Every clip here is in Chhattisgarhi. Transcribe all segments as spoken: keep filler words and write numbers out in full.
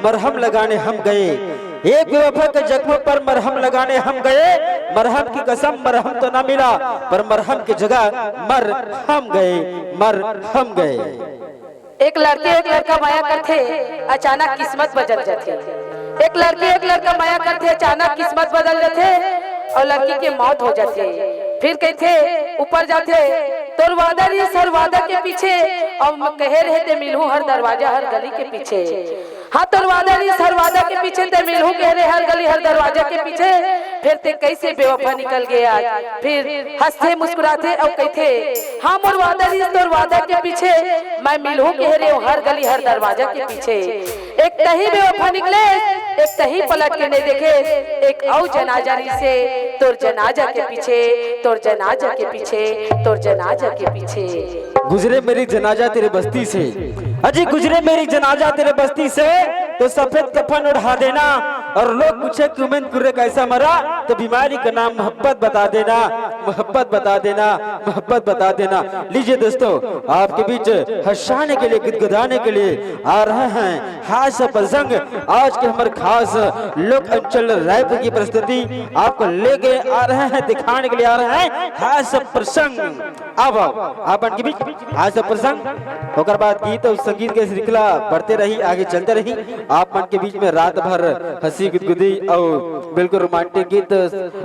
मरहम लगाने हम गए। एक बेवफा के जख्मों पर मरहम लगाने हम गए। मरहम की कसम, मरहम तो ना मिला, पर मरहम की जगह मर हम गए, मर हम गए। एक लड़की एक लड़का माया करथे, अचानक किस्मत बदल जाथे। एक लड़की एक लड़का माया करथे, अचानक किस्मत बदल जाथे अउ लड़की के मौत हो जाथे। फिर कहिथे, ऊपर जाथे, तोर वादा रहिस हर वादा के पीछे, अउ कहे रहे ते मिलहूं हर दरवाजा हर गली के पीछे। हाँ, तोर वादा रहिस हर वादा के पीछे, ते मिलहूं कहे रहे हर गली हर दरवाजा के पीछे। फिर ते कइसे बेवफा निकल गे आज। फिर हंसथे मुस्कुराथे अउ कहिथे, हाँ, मोर वादा रहिस तोर वादा के पीछे, मैं मिलहूं कहे रहे हर गली हर दरवाजा के पीछे। एक तही बेवफा निकले, एक तही पलट के नहीं देखे, एक अउ जनाजा रहिसे, तोर जनाजा के पीछे, तोर जनाजा के पीछे, तोर जनाजा के पीछे। गुजरे मेरी जनाजा तेरे बस्ती से, अजी गुजरे मेरी जनाजा तेरे बस्ती से, तो सफेद कफन ओढ़ा देना। और लोग पूछे कि उमेन कुर्रे कैसा मरा, तो बीमारी का नाम मोहब्बत बता देना, मोहब्बत बता देना, मोहब्बत बता देना। लीजिए दोस्तों, आपके बीच हर्षाने के लिए, गुदगुदाने के लिए आ रहे हैं हास्य प्रसंग। आज के हमारे खास लोक अंचल रायपुर की प्रस्तुति आपको लेके आ रहे हैं, दिखाने के लिए आ रहे हैं हास्य प्रसंग। अब आप मन के बीच हास्य प्रसंग, ओकर बाद गीत और संगीत के श्रृंखला बढ़ते रही, आगे चलते रही। आप मन के बीच में रात भर हंसी गुदगुदी और बिल्कुल रोमांटिक गीत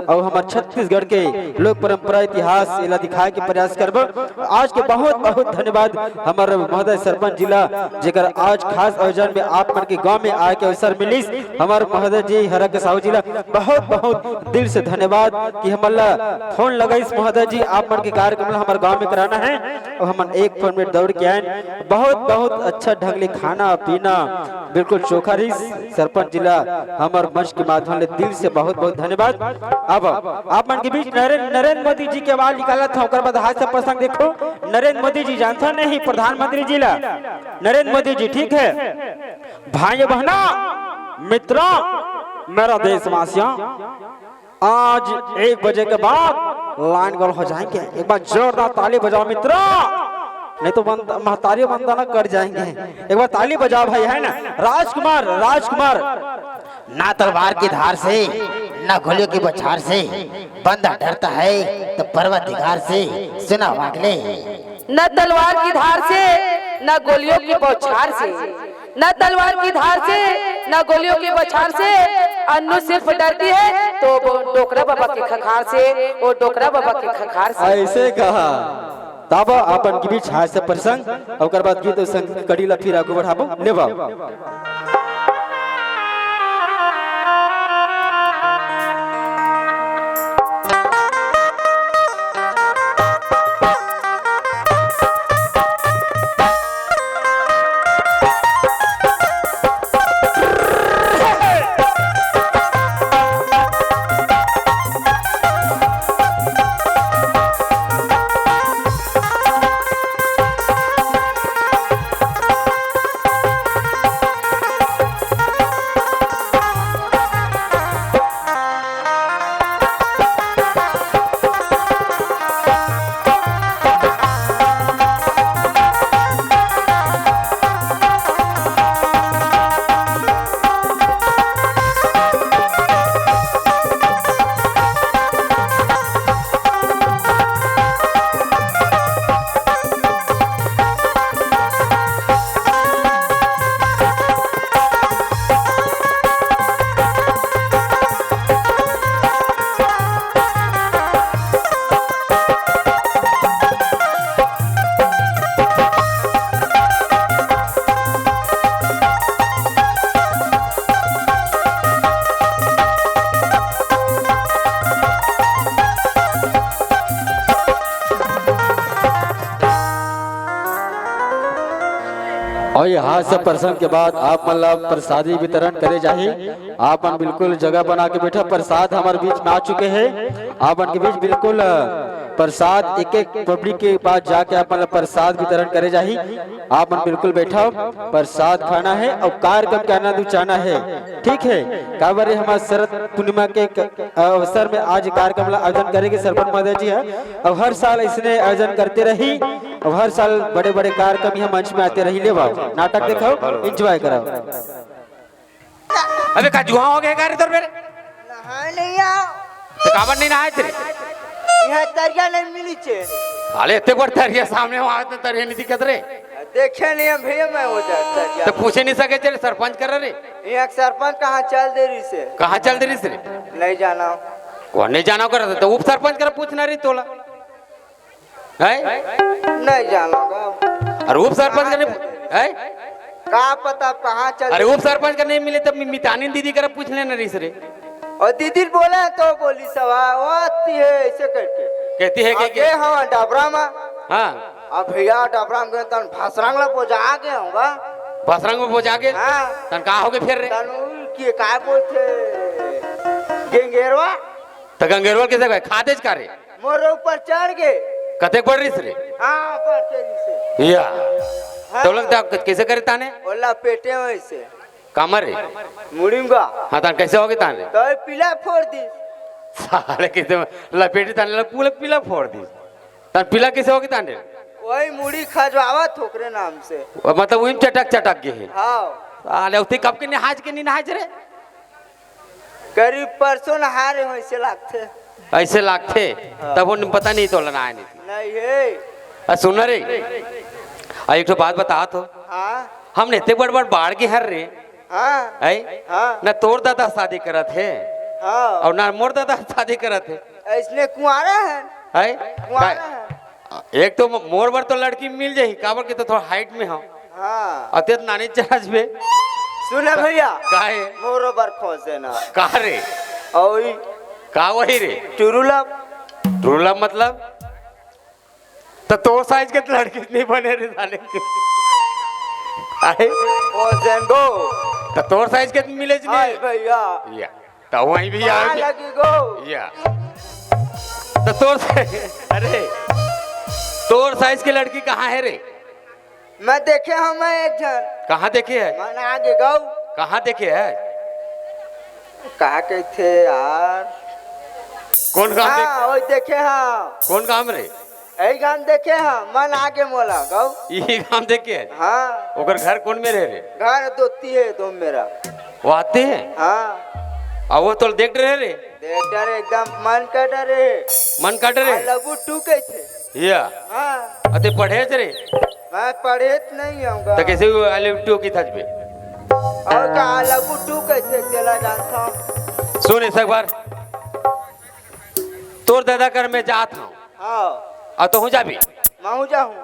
और हमारे छत्तीसगढ़ के लोक परंपरा इतिहास एला दिखाए के प्रयास करब। आज के बहुत बहुत धन्यवाद हमारे महोदय सरपंच जी ला, जेकर आज खास आयोजन में आप मन के गांव में आए के अवसर मिलिस। हमारे महोदय जी हरा के साहू जी ला बहुत बहुत दिल से धन्यवाद कि हमन ला फोन लगाइस महोदय जी, आप मन के कार्यक्रम ला हमारे गांव में कराना है। और हमन एक फोन में दौड़ के आएन। बहुत बहुत अच्छा ढंग ले खाना पीना बिल्कुल चोखा रहिस। सरपंच जी ला हमर मंच के माध्यम ले दिल से बहुत बहुत धन्यवाद। अब आप मन के बीच नरेंद्र नरेंद्र मोदी जी के आवाज निकालत हंव, ओकर बाद हास्य प्रसंग। देखो, नरेंद्र मोदी जी जानता नहीं प्रधानमंत्री जी ला, नरेंद्र मोदी जी, ठीक है। भाइयों बहनों, मित्रों, मेरा देशवासियों, आज एक बजे के बाद लाइन गोल हो जाएंगे। एक बार जोरदार ताली बजाओ मित्रों, नहीं तो बंद, महतारी बंदा ना कर जाएंगे। एक बार ताली बजाओ भाई, है ना? राजकुमार, राजकुमार। ना तलवार की धार से, ना गोलियों की बौछार से, बंदा डरता है तो परवरदिगार से। सुना वागले। न तलवार की धार से, न गोलियों की बौछार से, न तलवार की धार से, न गोलियों की बौछार से। अन्नू सिर्फ डरती है तो वो डोकरा बाबा के खखार से, वो डोकरा बाबा के खखार से। ऐसे कहा। तब अपन के बीच हास्य प्रसंग, ओकर बाद गीत संग कड़ी ला फिर आगू बढ़ाबो। लेवा। और ये हास्य प्रसंग के बाद आप मन ला प्रसादी वितरण करे जाही। आप मन बिल्कुल जगह बना के बैठा, प्रसाद हमारे बीच में आ चुके हैं। आप मन के बीच बिल्कुल, अ, प्रसाद एक एक पब्लिक के पास जाके आप मन ला प्रसाद वितरण करे जाही। आप मन बिल्कुल बैठा, प्रसाद खाना है और कार्यक्रम के आनंद उठाना है, ठीक है? काबर ये हमारे शरद पूर्णिमा के क-, अवसर में आज कार्यक्रम ला आयोजन करेंगे सरपंच महोदय जी है। अब हर साल इसने आयोजन करते रही, अब हर साल बड़े-बड़े कार्यक्रम यहाँ मंच में आते रही। लेवा, नाटक दिखाओ, एंजॉय कराओ। अबे का जुहा हो गया का रे तोर मेरे? नहाए नहीं आओ। तो काबर नहीं नहाए थे? यहाँ तरिया नहीं मिली छे। साले इतने बड़ तरिया सामने वहां तो तरिया नहीं दिखत रे। देखे नहीं हम भैया, मैं वो जा तरिया। तो पूछे नहीं सके चले सरपंच कर रे। यहाँ सरपंच कहाँ चल दे रही से? कहाँ चल दे रही से? नहीं जाना। कौन नहीं जाना कर तो उप सरपंच कर पूछना रही तोला। है? नहीं जाना। अरे उप सरपंच कर नहीं है? का पता अब कहाँ चल अरे उप सरपंच कर नहीं मिले तब मि- मितानी दीदी कर पूछ लेना रही रे। और दीदी बोला है तो बोली सवा वो आती है ऐसे करके। कहती है कि आगे हाँ डबरा में। हाँ। अब भैया डबरा में गए तन भसरंग ला बोझा आ गए होगा। भसरंग में बोझा के हाँ। तन का हो गए फिर रे? तन उ के का बोलते गेंगेरवा। तो गंगेरवा किसे कहे? खादेज का रे? मोर ऊपर चढ़ गए। कतेक बढ़ रही रे? हाँ, बढ़ के रही से। या। हाँ। तो लगता कैसे करे ताने? ओला पेटे वैसे। कामर रे? मुड़िंगा। हाँ, तान कैसे हो गए ताने? तो ये पीला फोड़ दी। साले कैसे लपेटी ताने ला पूरा पीला फोड़ दी। तान पीला कैसे हो गए ताने? वही मुड़ी खजवावा थोकरे नाम से। वो मतलब वही चटक चटक गए है। हाँ। साले उतनी कब के नहाज के नहीं नहाज रे? करीब परसों नहा रहे हो, ऐसे लागथे। ऐसे लागथे? हाँ। तब उन्हें पता नहीं तो लना है नहीं। नहीं है। आ, सुन रे, आ, एक ठो बात बता तो। हाँ। हमने इतने बड़ बड़ बाढ़ के हर रे। हाँ। है? हाँ। ना तोर दादा शादी करत है। हाँ। और ना मोर दादा शादी करत है। इसने कुंवारा है। है? कुंवारा का- है। एक तो मोर बर तो लड़की मिल जाही, काबर के तो थोड़ा हाइट में हो। हाँ। अते तो नानी चाहत बे। सुन भैया। काहे? मोरो बर खोज देना। का रे? ओई। का वही रे? टुरुलप। टुरुलप मतलब? तो तोर साइज के तो लड़की नहीं बने रे साले। काहे? खोज देन गो। तो तोर साइज के तो मिले ज हाय नहीं। भैया। या। तो वहीं भी कहाँ आओगे। लगी गो? या। तो तोर से, अरे, तोर साइज के लड़की कहाँ है रे? मैं देखे हूँ मैं एक झन। कहाँ देखे है? मन आगे गो। कहाँ देखे है? का कहते यार? कौन गांव हाँ, देखे? वही देखे हाँ। कौन गांव रे? यही गांव देखे हाँ, मन आगे मोला गो। यही गांव देखे है? हाँ। ओकर घर कौन में रहे रे? घर दोती है दो मेरा। वो आते हैं? हाँ। आ वो तो देख रहे रे? देख डरे एकदम मन कर डरे। मन कर डरे? आ, लबू टू के थे। या। हाँ। अते पढ़े रे? मैं पढ़े त नहीं हूँ। तो कैसे वो आई लव टू की थजबे? और का लबू टू के थे, चला जानता हूँ। सुन इस एक बार। तोर दादा कर मैं जात हूँ। हाँ। और तो हूँ जाबी। मैं हूँ जाऊँ।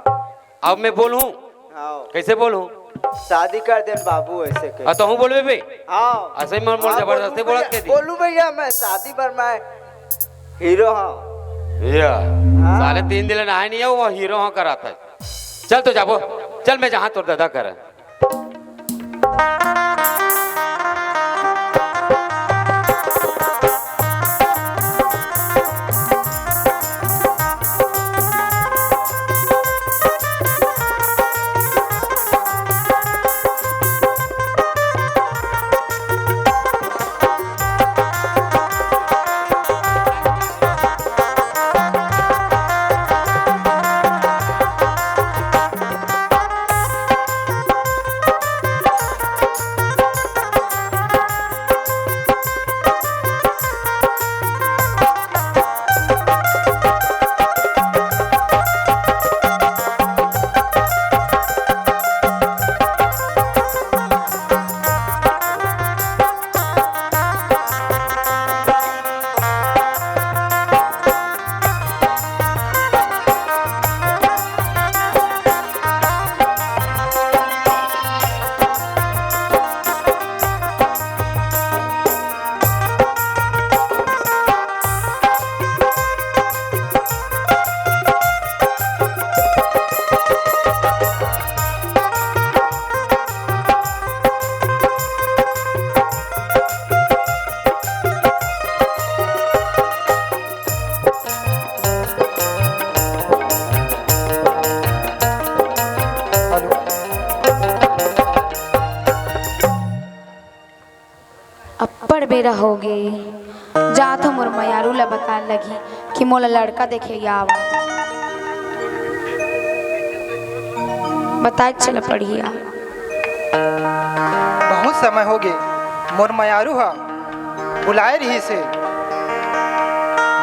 अब मैं बोलूं? हाँ। कैसे बोलूं? शादी कर देन बाबू, ऐसे कह। आ, तो हूँ बोलबे बे? हाँ। ऐसे ही मन बोल हाँ, जबरदस्ती बोलू बोलत भैया, के दी। बोलू भैया, मैं शादी बर मैं हीरो हूँ। या। हाँ। साले तीन दिन नहाए नहीं है, वो हीरो हूँ करा था। चल तो जाबो, चल मैं जहाँ तोर दादा कर। अब्बड़ बेरा होगे, जात हो मोर मयारू ला बताए लगही कि मोला लड़का देखे आवा। बताए चला पड़ही आ। बहुत समय होगे, मोर मयारू हा बुलाए रहिस हे,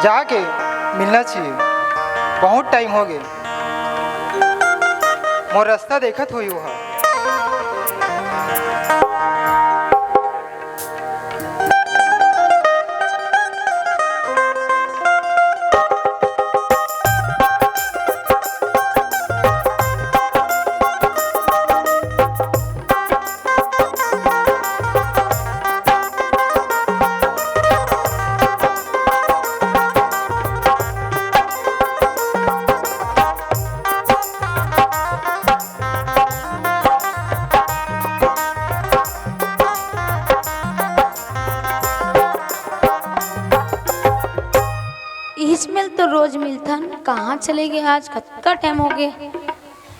जाके मिलना चाहिए। बहुत टाइम हो गए, मोर रास्ता देखत होही ओहा। इहिच मेल तो रोज मिलथन, कहाँ चले गए आज? कतका टाइम हो गए,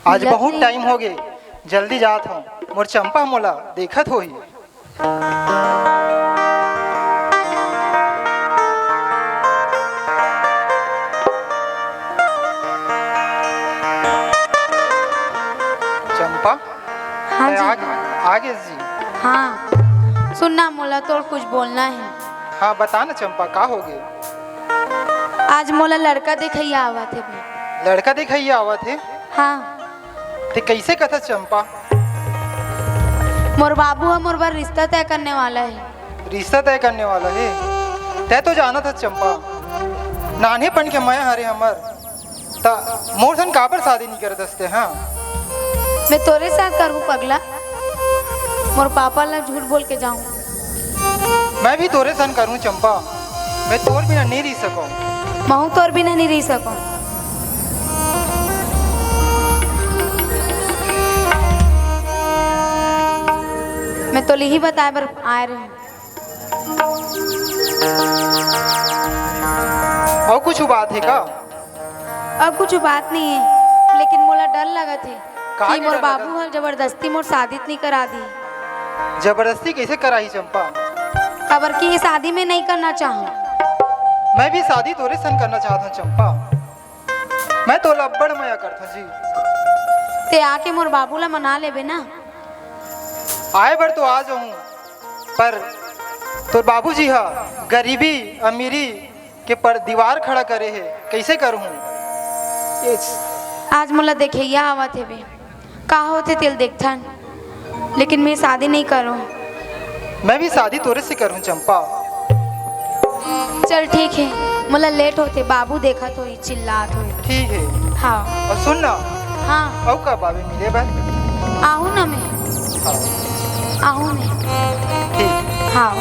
आज मिलत बहुत नहीं। टाइम हो गए, जल्दी जात हूँ, मोर चंपा मोला देखत होही। चंपा, हाँ मैं जी। आ, आ गए जी। हाँ, सुन ना, मोला तोर कुछ बोलना है। हाँ, बता ना चंपा, का हो गए? आज मोला लड़का देखइया आवत हे बे। लड़का देखइया आवत हे? हाँ। ते कइसे कथस चंपा? मोर बाबू ह मोर बर रिश्ता तय करने वाला हे। रिश्ता तय करने वाला हे? तै तो जानत हस चंपा, नान्हेपन के मया हरे हमर, त मोर सन काबर शादी नइ करत हस ते, हाँ? मैं तोरे साथ करहूँ पगला, मोर पापा ला झूठ बोल के जाहूँ। मैं भी तोरे सन करहूँ चंपा, मैं तोर बिना नइ रहि सकौं। महूँ तोर बिना नइ रहि सकौं। मैं तोला इही बताए बर आए रहेंव। अउ कुछु बात हे का? अउ कुछु बात नइ हे, लेकिन मोला डर लगत हे का कि के मोर डर बाबू लगत? ह जबरदस्ती मोर शादी नइ करा दिही। जबरदस्ती कइसे कराही चंपा? काबर कि ये शादी मैं नइ करना चाहूँ। मैं भी शादी तोरे सन करना चाहत हूँ चंपा। मैं तोला अब्बड़ मया करथों जी। ते आके मोर बाबू ला मना लेबे ना। आए बर तो आ जाहूँ, पर तोर बाबूजी ह गरीबी अमीरी के पर दीवार खड़ा करे हे, कइसे करहूँ? आज मोला देखइया आवत हे बे। का होथे तेला देखथन, लेकिन मैं शादी नइ करौं। मैं भी शादी तोरे से करहूँ चंपा। चल ठीक हे, मोला लेट होथे, बाबू देखत होही, चिल्लात होही। ठीक हे। हाँ। अउ सुन ना। हाँ। अउ कब आबे मिले बर? आहूँ ना मैं। हाँ। आहूँ मैं। ठीक। हाँ।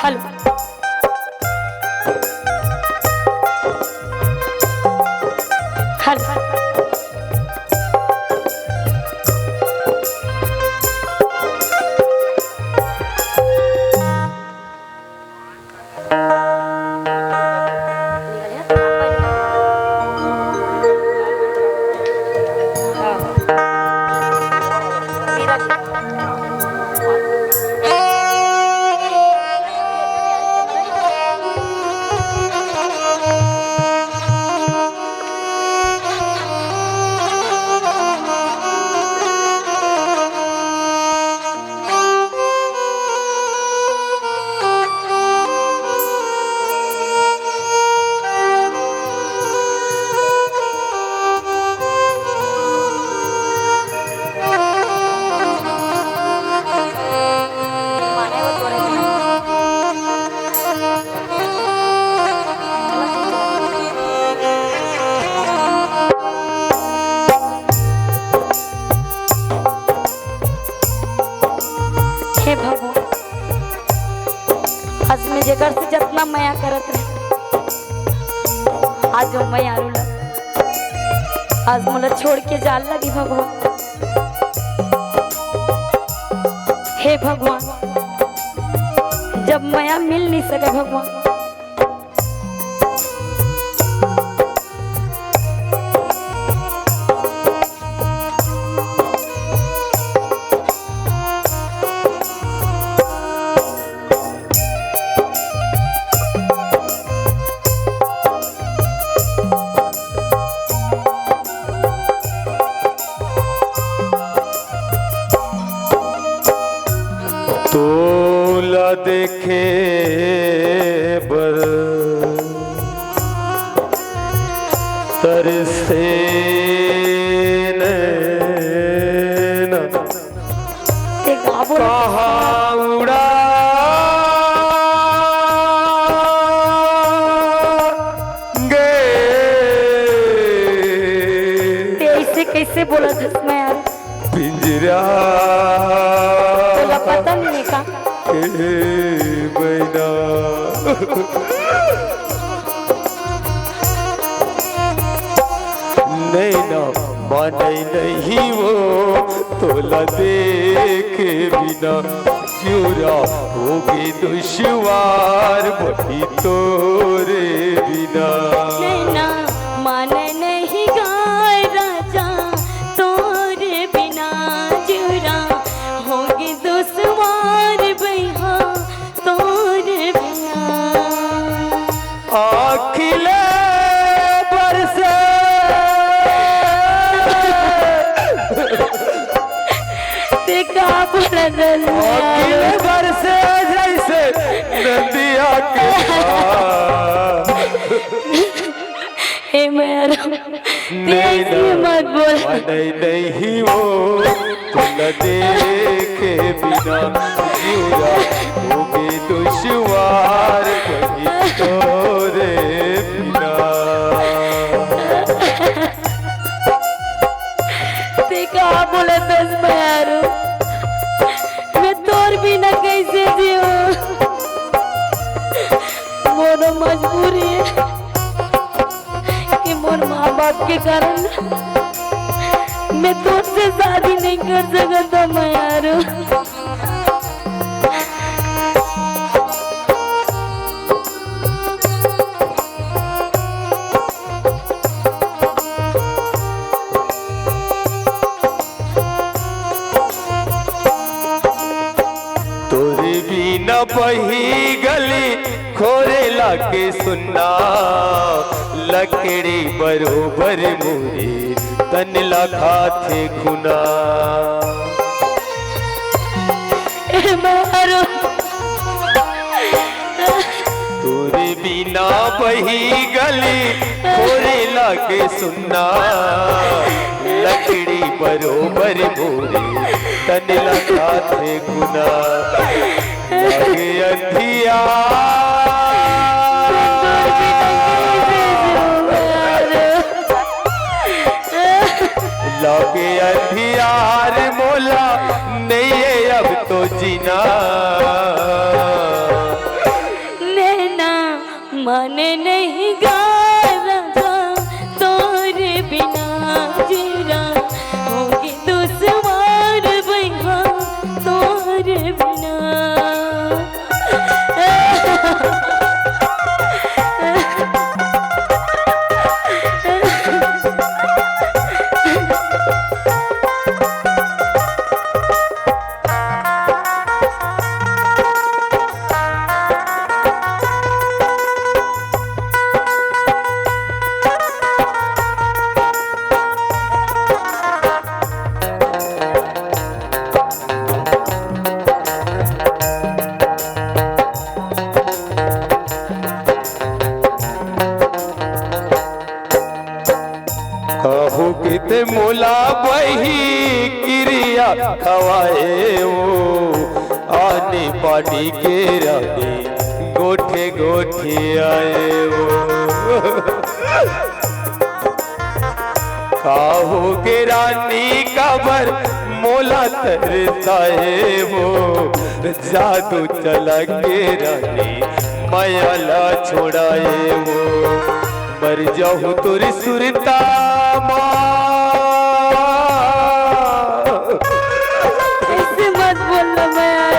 हेलो। हेलो। हे भगवान, आज मैं जेकर से जतना मया करत रहे, आज वो मयारू ला, आज मोला छोड़ के जाल लगी भगवान। भगवान, जब मया मिल नहीं सके भगवान। तोला देखे बर तरसे नैना। ते का बोला? कहाँ उड़ा गे? ते ऐसे कैसे बोला था मैं यार? पिंजरा तोला पता नहीं का? के बैना। नैना माने नहीं वो तोला देखे बिना, चूरा होगे दुश्वार बही तोरे बिना। नैना माने नहीं गाय राजा तोरे बिना, चूरा होगे दुश्वार बही तोरे बिना। आँखी ले बरसे। ते का बोला नंदिया? आँखी ले बरसे जैसे नंदिया के धार। हे मैरो, ते ऐसे मत बोल। नहीं, नहीं वो तोला देखे बिना, जिउरा होगे दुश्वार बही तोरे बिना। ते का बोलत हस मैरो? मैं तोर बिना कैसे जीऊँ? मोरो मजबूरी हे कि मोर माँ बाप के कारण मैं तोर से शादी नहीं कर सकत हँव मैरो। तोरे बिना बही गली खोरे लागे सुन्ना, लकड़ी बरोबर मोरे तन ला खाथे घुना। ए मारो। तोरे बिना बही गली खोरे लागे सुन्ना, लकड़ी बरोबर मोरे तन ला खाथे घुना। लागे अंधियार, लागे अंधियार मोला नइये अब तो जीना। नैना माने नहीं गारा तोरे बिना जीना, होगे दुश्वार बइहा तोरे बिना। कहूँ कि ते मोला बही किरिया खवाए ओ, आनी बानी के रानी गोठे गोठे आए ओ। काहो के रानी काबर मोला तरसाए हो, जादू चला के रानी मया ला छोड़ाए हो, मर जाहूँ तोरी सुरता मा। ऐसे मत बोल ना मैं यार।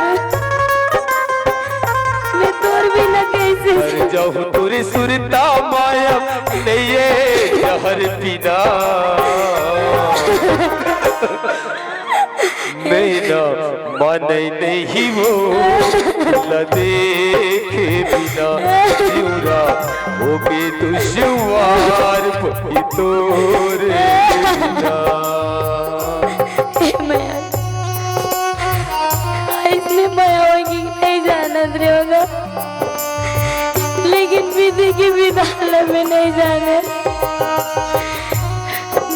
माने नहीं वो ला देखे बिना, जिउरा होगे दुश्वार पही तोरे बिना। ए मया, अइसने मया होही कि नहीं जानत रहेंव गा, लेकिन विधि के विधान ला मैं नहीं जानंव।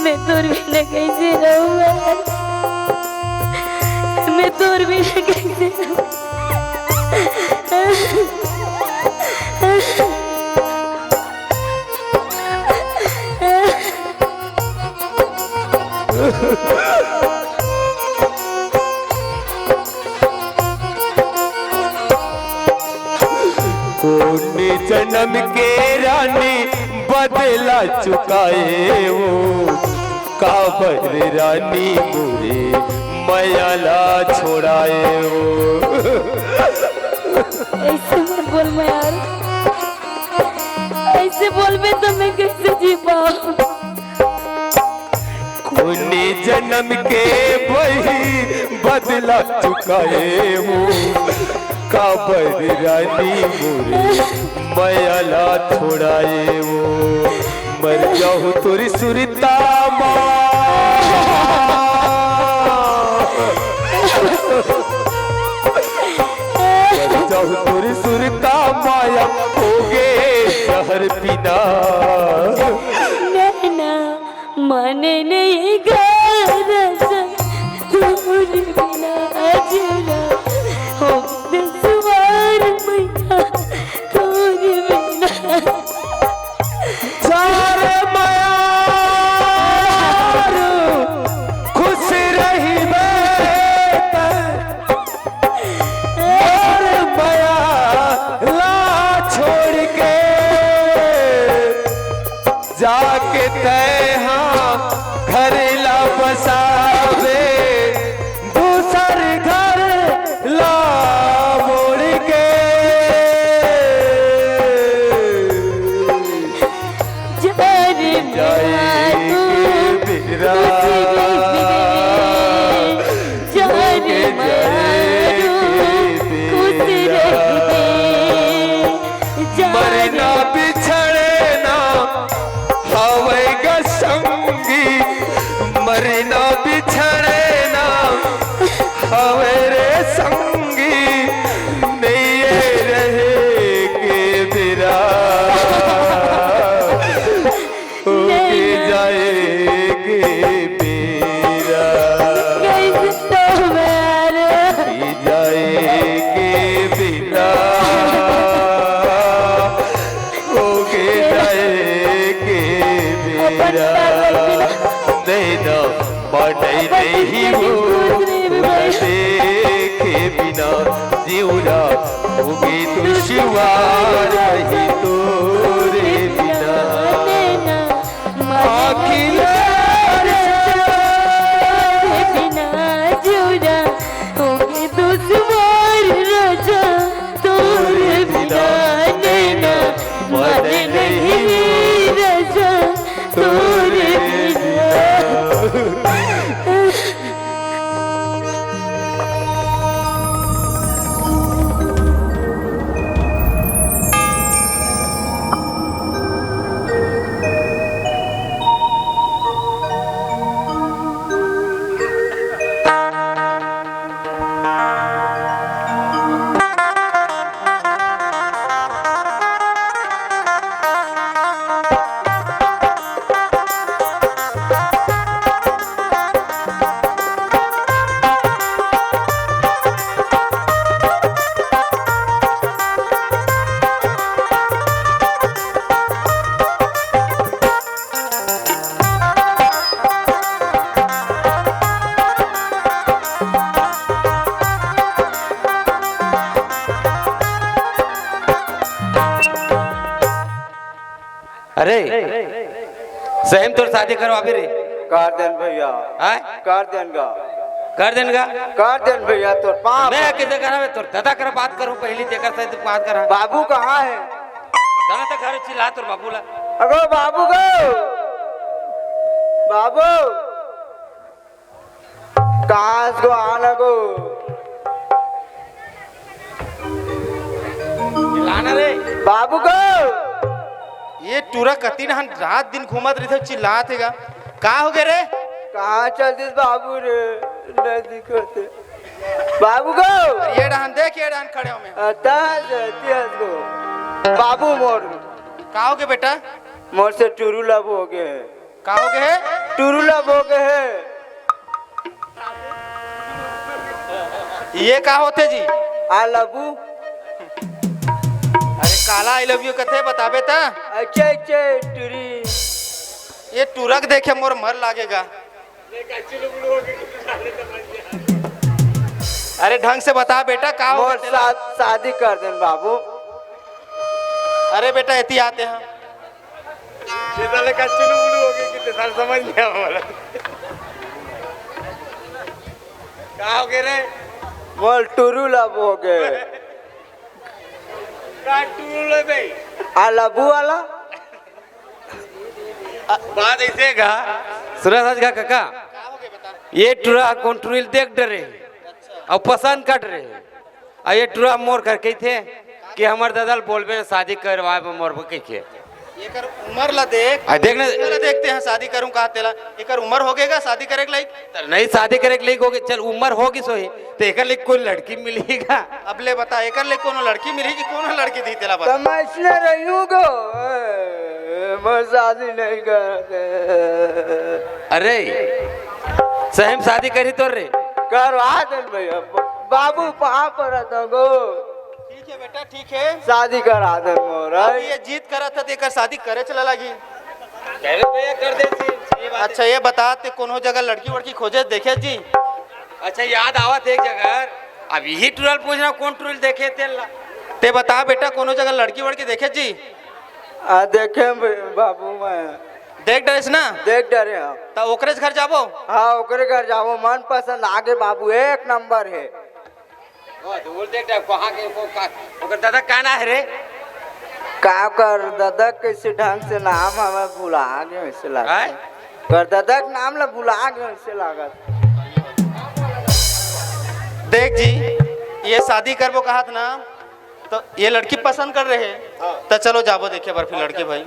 मैं तोर बिना कइसे रहूं यार? मैं तोर बिना कइसे रहूं? कोन जनम के रानी बदला चुकाए वो, काबर रानी मोरे मया ला छोड़ाए वो। अइसे मत बोल मया, अइसे बोलबे त मैं कइसे जी पाहूं? कोन जनम के बही बदला चुकाए वो, काबर रानी मोरे मया ला छोड़ाए वो। मर जाहूं तोरी सुरता मा, मर जाहूं तोरी सुरता मा, होगे जहर पीना। नैना माने नहीं गा राजा, तोर बिना जिउरा होगे दुश्वार मया, तोर बिना। जा रे मया, खुश रहिबे तैं। मोर मया ला छोड़ के जाके तैं हा घर ला बसाबे, दूसर घर ला मोड़ के। जा रे मया, जाए तू के बेरा, खुश रहिबे। जा रे मया, तू खुश रहिबे। जा रे मरना बिछड़ना हवय ग संगी, मरना बिछड़ना हवय रे संगी, नइये रहे के बेरा, होगे जाए के बेरा। कइसे तो यार। होगे जाए के बेरा, होगे जाए के बेरा। नैना माने नहीं वो, देखे बिना जिउरा होगे दुश्वार ही तोरे बिना। आँखी ले रे बिना जिउरा होगे दुश्वार राजा, तोरे बिना नैना माने नहीं राजा, तोरे बिना। अरे, सही म तोर शादी करवाबे रे। कर देन भैया। हैं? कर देन गा। कर देन गा? कर देन भैया, तोर पाँव। मैं किसे करा, मैं तोर दादा करा बात करूं, पहली तेकर से बात करा। बाबू कहाँ हे? जाना तो घर चिल्ला तोर बाबू ला। अगो बाबू गो। बाबू। कहाँ से गो आना गो? बाबू गो। ये टूरा कति नहन रात दिन घूमत रहिथे, चिल्लात हे गा। का हो गे रे? कहाँ चल दिस बाबू रे? नहीं दिखत हे। बाबू गो। ये डहन देख, ये डहन खड़े हो मैं। अता जतियस गो। बाबू मोर। का हो गे बेटा? मोर से टुरू लब हो गे। का हो गे हे? टुरू लब हो गे हे। ये का होथे जी? I love you। अरे काला I love you कथे बताबे त? अच्छे अच्छे टुरी। ये टुरक देखे मोर मर लागे गा। अरे ढंग से बता बेटा, का हो मोर गया तेला? शा-, शादी कर देन बाबू। अरे बेटा, एती आते हैं। ये साले का चुलबुलू हो गई कि ते साले समझ नहीं आवा वाला। का हो गए रे? मोर टुरू लब हो गए। का टुरू ले बे? आ लबू वाला? बात ऐसे का, सुरज का काका, ये टुरा कोन टुरी ल देख डरे, अउ पसंद कर डरे। अउ ये टुरा मोर कर कहिथे कि हमर ददा ल बोलबे न शादी करवाए बर मोर बर कहिके। एकर उमर ला देख। आ, देख न। एकर ला देखते हैं, शादी करूं कहा तेला। एकर उमर हो गएगा शादी करे के लायक? त नहीं, शादी करे के लायक हो गए, चल उमर हो गई सोही, तो एकर लिए कोई लड़की मिलेगा? अब ले बता, एकर लिए कोनो लड़की मिली कि कोनो लड़की दी तेला बता? त मैं इसने रही हूँ गो, ए, मैं शादी नहीं करते। अरे, सही में शादी करी तोर रे? करवा देन भैया, बाबू पाँव परत हूँ गो। ठीक है बेटा, ठीक है। शादी करा देन मोर, अब है? ये जिद करत है, तो एकर शादी करे चला लागी। अरे भैया, कर दे जी, ये बात अच्छा, ये बता, ते कोनो जगह लड़की वड़की खोजे देखे जी? अच्छा, याद आवत एक जगह, अब यही टुरा ल पूछना, कौन टुरा ल देखे तेला? ते बता बेटा, कोनो जगह लड़की वड़की देखे जी? आ, देखे ब-, बाबू मैं। देख डरेस ना? देख डरे हम। त ओकरेच घर जाबो? हाँ, ओकरे घर जाबो, मन पसंद आगे बाबू, एक नंबर है। ओ, तो बोल दे, कहाँ के, को, का, ओकर दादा का ना है रे? का कर दादा, कैसे ढंग से नाम हमें भुला गए वैसे लगता आय? है। कर दादा के नाम ला भुला गए वैसे लागत। देख जी, ये शादी करबो कहत ना, तो ये लड़की पसंद कर रहे हैं। हाँ। तो चलो जाबो देखे बर फिर लड़की भाई।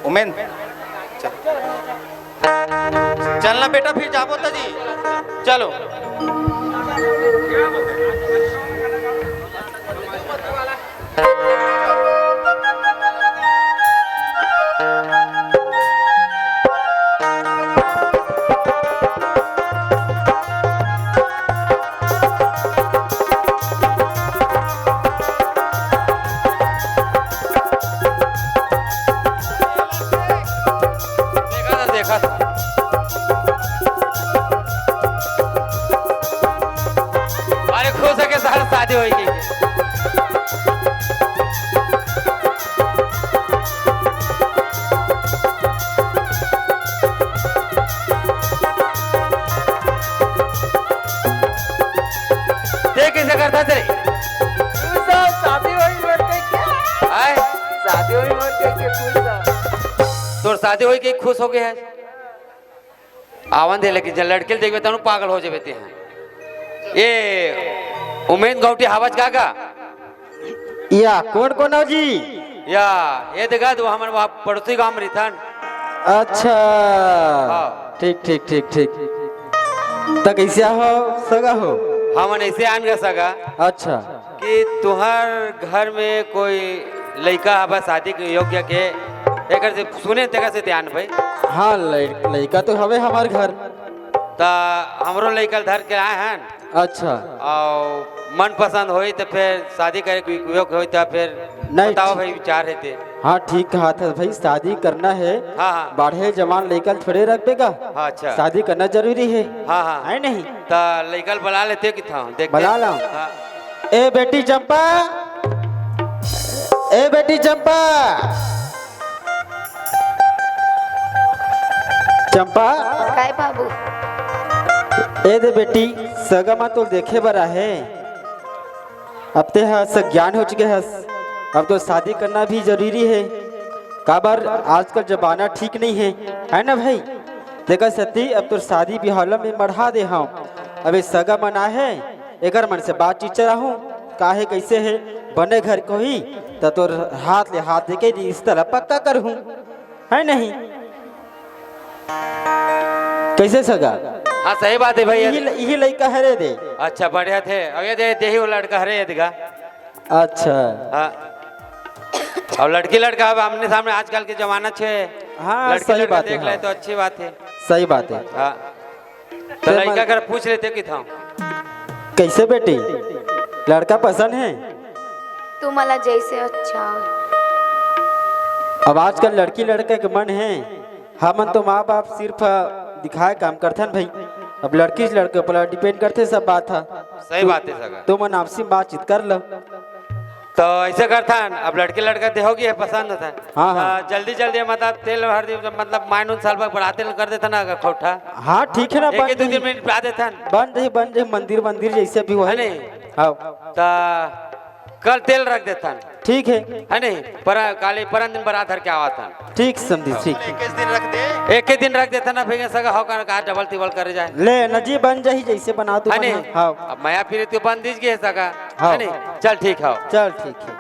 उमेन, चल। चलना बेटा, फिर जाबो त जी। चलो। देखा था, देखा था। अरे खुश है के साथ शादी होई गई। देख कैसे करता तेरे। खुश हो, शादी होई मोर के क्या? आय? शादी होई मोर के, के खुश हो। तोर शादी होई के खुश हो गए है। आवन दे, लेकिन जब लड़के ल देखबे तब पागल हो जाबे ते हैं। ये उमेन गौटी हावज का का? या, कौन कौन हो जी? या, ये देखा तो हमन वहाँ पड़ोसी गांव में रहिथन। अच्छा। हाँ। ठीक, ठीक, ठीक, ठीक। त कैसे हो, सगा हो? हमन ऐसे आन गा सगा। अच्छा। कि तुहर घर में कोई लइका हवय शादी के योग्य के? एकर से सुने तेकर से ध्यान भाई। हाँ, लइ-, लइका तो हवे हमर घर। त हमरो लइका ल धर के आए हन। अच्छा। अउ मन पसंद होई त फेर शादी करे के योग्य होई त फेर नहीं, बताओ ठीक। भाई, विचार हे ते। हाँ, ठीक कहा था भाई, शादी करना है। हाँ, हाँ। बाढ़े जवान लइका ल थोड़े रखबे का? हाँ, अच्छा। शादी करना जरूरी है। हाँ, हाँ। है नहीं? त लइका ल बला लेते कि था, देखते। बला ला। हाँ। ए बेटी चंपा, ए बेटी चंपा, चंपा। काय बाबू? ए दे बेटी, सगा मा तो देखे बर आहे। अब ते ह सज्ञान हो चुके हस, अब तो शादी करना भी जरूरी है। काबर आजकल जमाना ठीक नहीं है, है ना भाई? देखा सती, अब तो शादी बिहाव ल मैं मढ़ा दे हूँ। अब ये सगा मन आहे, एकर मन से बातचीत चलाहूँ, काहे कैसे है, बने घर को ही, त तोर हाथ ले हाथ देके रिश्ता ला पक्का करहूँ, है नहीं? कैसे सगा? हाँ, सही बात है भैया। यही ल-, यही लइका हरे दे। अच्छा, बढ़िया थे। अब ये दे, देही वो लड़का हरे ये दिखा। अच्छा। हाँ। और लड़की लड़का अब आमने सामने आजकल के जमाना छे। हाँ, लड़की सही लड़का बात है, देख ले हाँ। तो अच्छी बात है। सही बात है। हाँ। तो तो लड़का मन कर पूछ लेते कि था। कैसे बेटी, लड़का पसंद है? तुम्हाला जैसे अच्छा हो। अब आजकल लड़की लड़के के मन है, हमन तो माँ बाप सिर्फ दिखाए काम करथन भाई। अब लड़की से लड़के पर डिपेंड करथे सब बात ह। सही बात है सगा। तुमन आपसी बातचीत कर लो। तो ऐसे करथन, अब लड़के लड़का देहोगी है पसंद होता है। हाँ, हाँ। तो जल्दी जल्दी मतलब तेल भर दी, मतलब मायनून साल भर बढ़ाते कर देता ना अगर खोटा। हाँ, ठीक है ना, एक बन एक दो जाही। दिन में निपटा देथन। बन जाही, बन जाही, मंदिर मंदिर जैसे भी हो। है नहीं? हाँ। तो कल तेल रख देथन। ठीक है। है नहीं? पर काले परन दिन बरात धर के आवा थन। ठीक समझी, ठीक। एक दिन रख दे। एक ही दिन रख देथन ना, फिर सगा हो कर का डबल टिबल करे जाए। ले ना जी, बन जाही जैसे बना तू है बना। नहीं? हाँ। अब मया फिर तू बन दीजिए सगा। हाँ। है नहीं? चल ठीक है। चल ठीक है।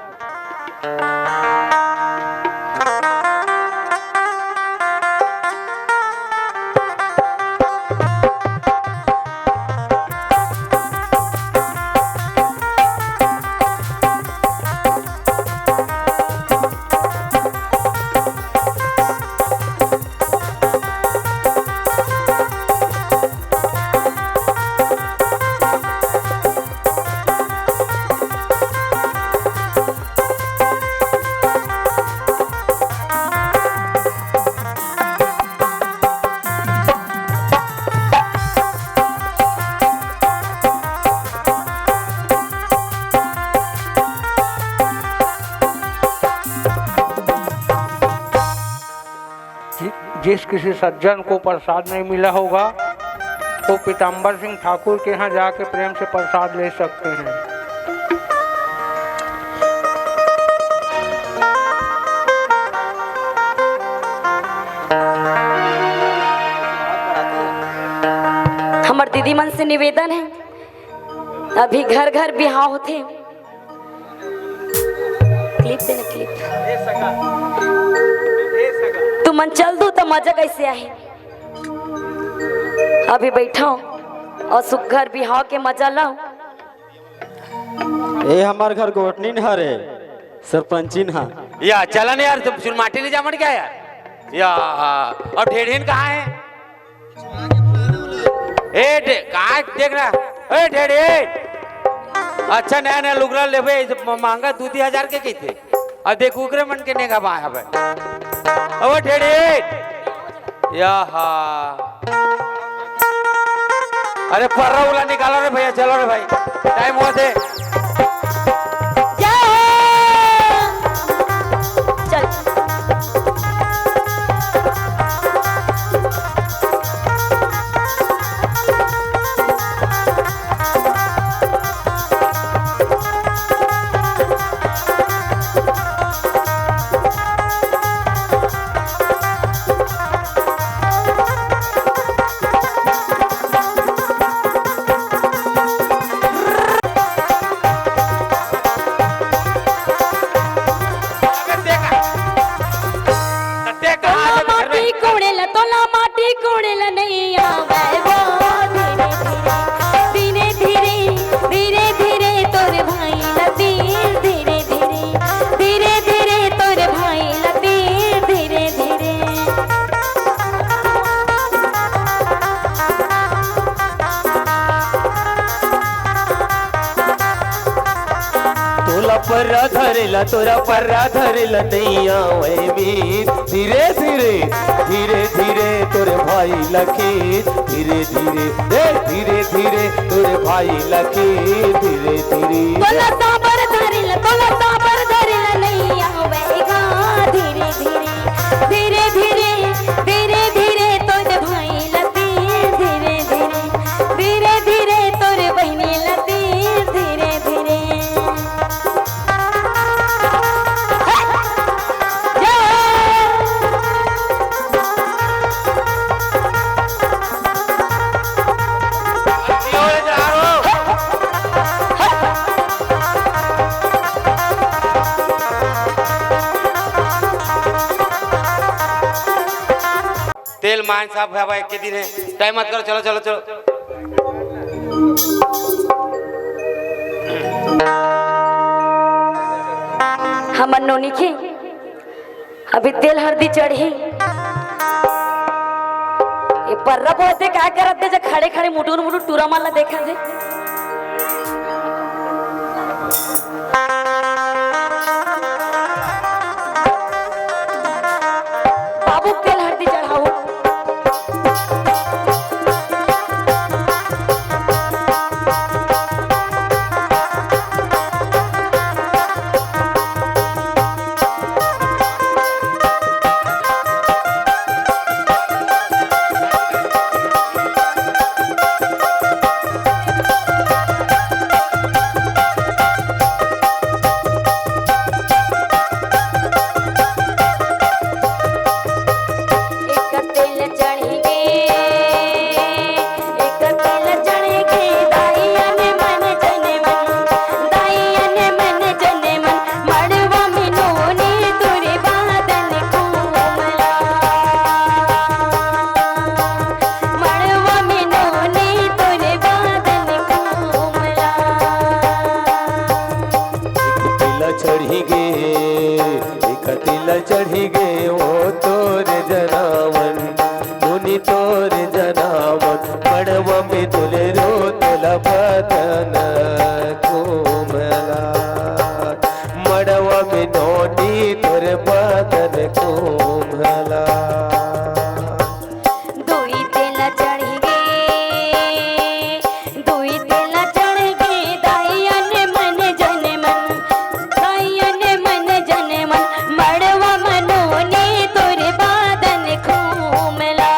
जि-, जिस किसी सज्जन को प्रसाद नहीं मिला होगा, वो पीताम्बर सिंह ठाकुर के यहाँ जाके प्रेम से प्रसाद ले सकते हैं। हमर दीदी मन से निवेदन है, अभी घर घर बिहाव होथे, क्लिप देना, क्लिप। तुमन चल दू त मजा कैसे आही? अभी बैठो और सुघर बिहाव के मजा लो। ए, हमार घर गोठनी न हरे, सरपंची न हा। या, चला न यार, तुम सुन माटी ले जा मन क्या यार? या, अब ढेढ़िन कहाँ है? ए, ढे-, का देख रहा? ए, ढेढ़ी, ए! अच्छा, नया, नया लुगरा लेबे, इसे म-, महंगा दू तीन हजार के कहिथे। अब देख, उगरे मन के नेगा बाय हवे। अब ढेढ़ी, ए! याहा। अरे, पर्रा उला निकालो रे भैया, चलो रे भाई, टाइम हुआ थे। चल। पर्रा धरेला तोरा पर्रा धरेला नइ आवय मीत। धीरे धीरे, धीरे धीरे तोर भाई ला खींच। धीरे धीरे, ए, धीरे धीरे तोर भाई ला खींच। धीरे धीरे। तोला साबर धरेला, तोला साबर धरेला नइ आवय गा। धीरे धीरे, धीरे धीरे, धीरे धीरे तोर भाई ला तीर। धीरे धीरे, धीरे धीरे तोर बहिनी ला तीर। धीरे धीरे। तेल मांज साफ होय बर एक के दिन हे, टाइम मत करो, चलो, चलो, चलो। हमर नोनी के अभी तेल हरदी चढ़ही। ये पर्रा बोलते का करत हे, जे खड़े खड़े मुटुर मुटुर टूरा मन ला देखत हे। बाबू तेल हरदी चढ़ाओ। एक तेल चढ़ी गे, एक तेल चढ़ी गे, दाई अन मन जन मन, दाई अन मन जन मन, मड़वा में नोनी तोरे बादन कोमला। मड़वा में नोनी तोरे बादन कोमला। एक तेल चढ़ी गे, एक तेल चढ़ी गे, ओ तोर जनावन, नोनी तोर जनावन, मड़वा में दुलरो तोला बदन कोमला। मड़वा में नोनी तोर बदन कोमला। दुई तेला चढ़ी गे, दुई तेला चढ़ी गे, दाई अन मन जन मन, दाई अन मन जन मन, मड़वा म नोनी तोर बादन कोमला।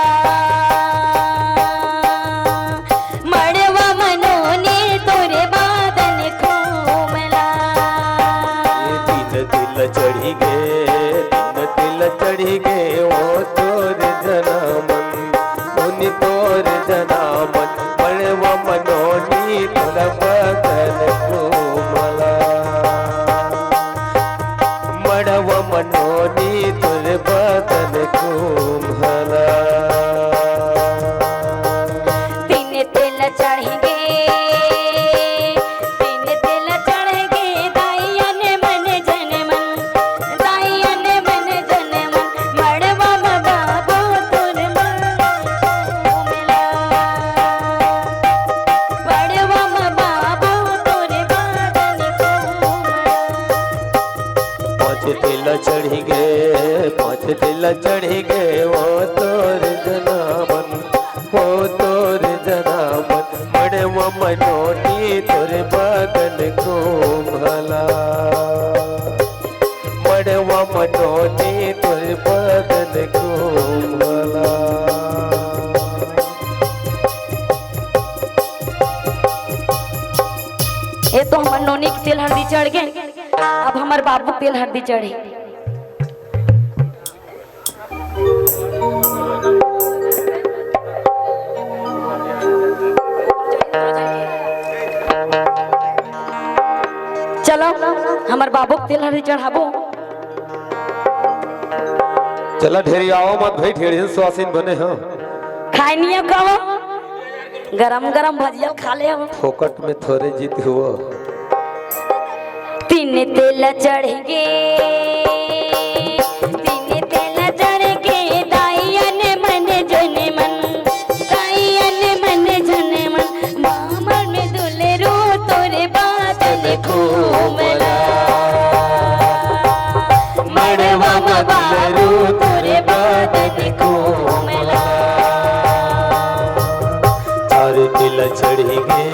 मड़वा म नोनी तोर बादन कोमला। ए तीन तेला चढ़ी गे, तीन तेला चढ़ी गे, ओ तोर जनावन, नोनी तोर जनावन, मड़वा म नोनी तोर बादन कोमला। मड़वा म नोनी तोर बादन कोमला। तीन तेला चढ़ी गे, तीन तेला चढ़ी गे, दाई अन मन जन मन, दाई अन मन जन मन, मड़वा म बाबू तोर बादन कोमला। मड़वा म बाबू तोर बादन कोमला। पाँच तेला चढ़ी गे, पाँच तेला चढ़ी गे, ओ तोर जनावन, ओ तोर जनावन, मड़वा म नोनी तोर बादन कोमला। मड़वा म नोनी तोर बादन कोमला। ए तो हमर नोनी के तेल हरदी चढ़ गे, अब हमर बाबू के तेल हरदी चढ़े। चलो, हमर बाबू के तेल हरदी चढ़ाबो। चला ढेरियावा मत भाई, ढेर झन सुवासिन बने हो। खाए नियो खाओ, गरम गरम भजिया खा ले हो। फोकट में थोरे जीत हुआ। तीन तेला चढ़ गे, तीन तेला चढ़ गे, दाई अन मन जन मन, दाई अन मन जन मन, बामर में दुलरू तोर बादन कोमला। चढ़ी गे,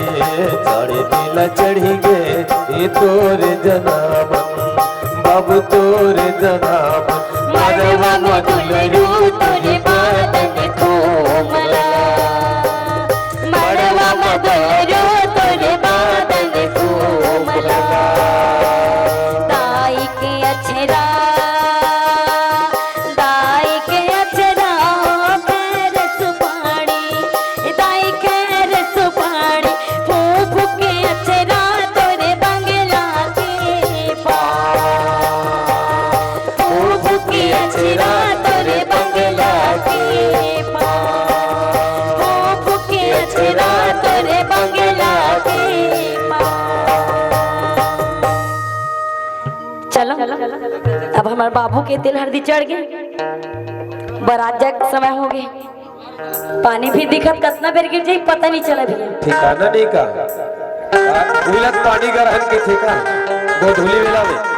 साढ़े तीला चढ़ी गे, ये तोर जनामन, बाबू तोर जनामन। मड़वा म दुलरू तोरे बादन कोमला, मड़वा म दुलरू तोरे बादन कोमला। दाई के अचरा, दाई के अचरा, पैर सुपारी, दाई के सुपारी, फूफू के अचरा तोरे बंगला के पार। फूफू के अचरा तोरे बंगला के पार। फूफू के अचरा तोरे बंगला के पार। चलो, अब हमारे बाबू के तेल हरदी चढ़ गे, बरात जाए के समय हो गे। पानी भी दिखत, कतना बेर गिर जाई, पता नहीं चला भैया। ठिकाना नहीं का। आ, उलत पानी गरहन के ठेका, गोधुली मेला में।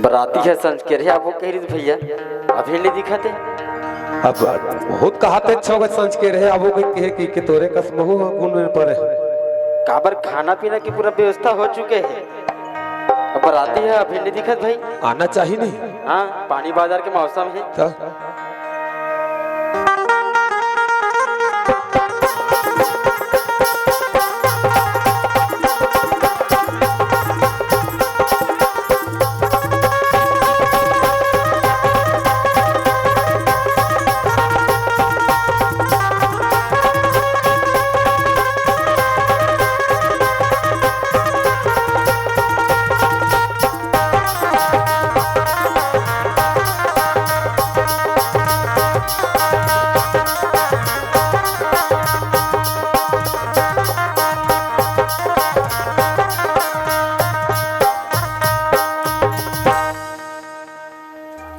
बराती ह संझ के रहे, अब वो कह रही भैया, अभी नहीं दिखत हे। अब बहुत कहा थे, छो बजे संझ के रहे, अब वो कहे कि, कि तोरे कस महू ह गुण में पड़े। काबर खाना पीना की पूरा व्यवस्था हो चुके हे, अब बराती ह अभी नहीं दिखत भाई। आना चाहिए नहीं। हाँ, पानी बाजार के मौसम हे। तो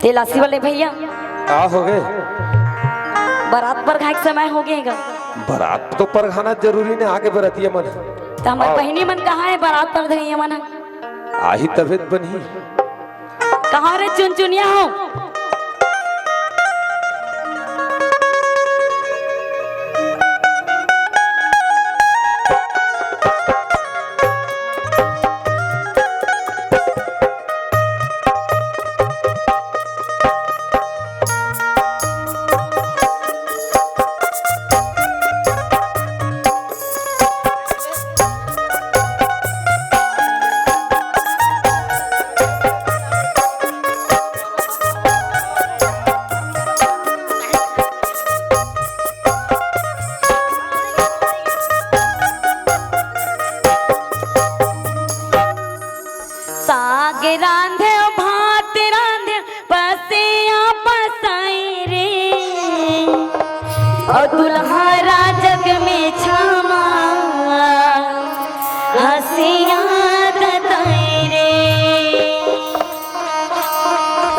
ए लासी वाले भैया, का हो गे? बरात परघाए के समय हो गे गा। बरात तो परघाना जरूरी ने, आगे बरतिया मन। त हमर आओ। बहिनी मन कहाँ हे बरात परघइया मन? आही तभे त बनही। कहाँ रे चुनचुनिया हो? साग रांधे, भात रांधे, पसिया पसाई रे। ओ दुल्हा राजग में छामा, हसिया दताई रे।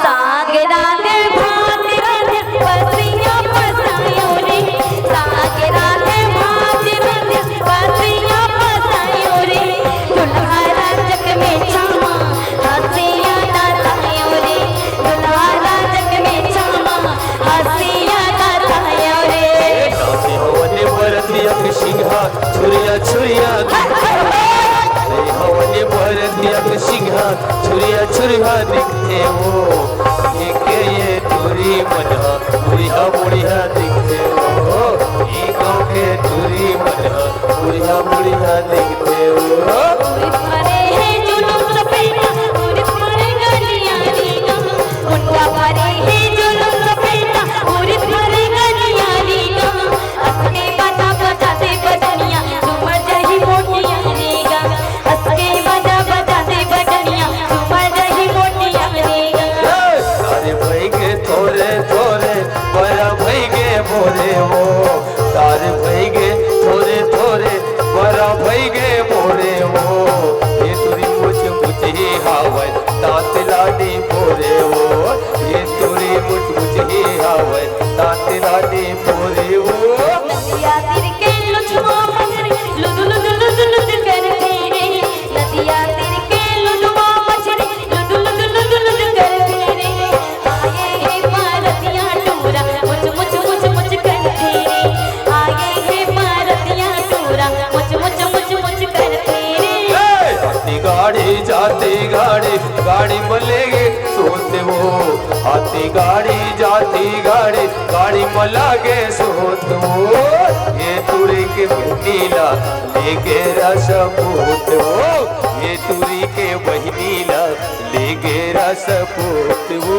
साग रांधे, भात रांधे, पसिया पसायो रे। साग रांधे, भात रांधे, पसिया पसायो रे। दुल्हा राजग में छामा, हसिया दतायो रे। दुल्हा राजग में छामा, हसिया दतायो रे। नाचे हवने बरतिया के सिंघा, छुरिया छुरिया दिखथे। नाचे हवने बरतिया के सिंघा, छुरिया छुरिया दिखथे वो। ये के ये टूरी मन ह, बुढ़िया बुढ़िया दिखथे वो। ई गाँव के टूरी मन ह, बुढ़िया बुढ़िया दिखथे वो। थोरे थोरे बरा भई गे मोरे वो, तार भई गे थोरे थोरे बरा भई गे मोरे वो। ये तुरी मुच मुच ही हावय, दांत ला नी फोरे वो। ये तुरी मुच मुच ही हावय, दांत ला नी फोरे वो। नदिया तीर के लुधवा मछरी लुधु लुधु लुधु लुधु करथे रे। नदिया तीर के लुधवा मछरी लुधु लुधु लुधु लुधु करथे रे। आए हे पारतिया टूरा मुच मुच मुच मुच करथे रे। आए हे पारतिया टूरा मुच मुच मुच मुच करथे रे। ए, हाथी गाड़ी जाती गाड़ी, गाड़ी म लेगे सोत वो। हाथी गाड़ी जाती गाड़ी, गाड़ी म लागे सोत वो। ये तुरी के बहिनी ला लेगे रस पूत वो। ये तुरी के बहिनी ला लेगे रस पूत वो।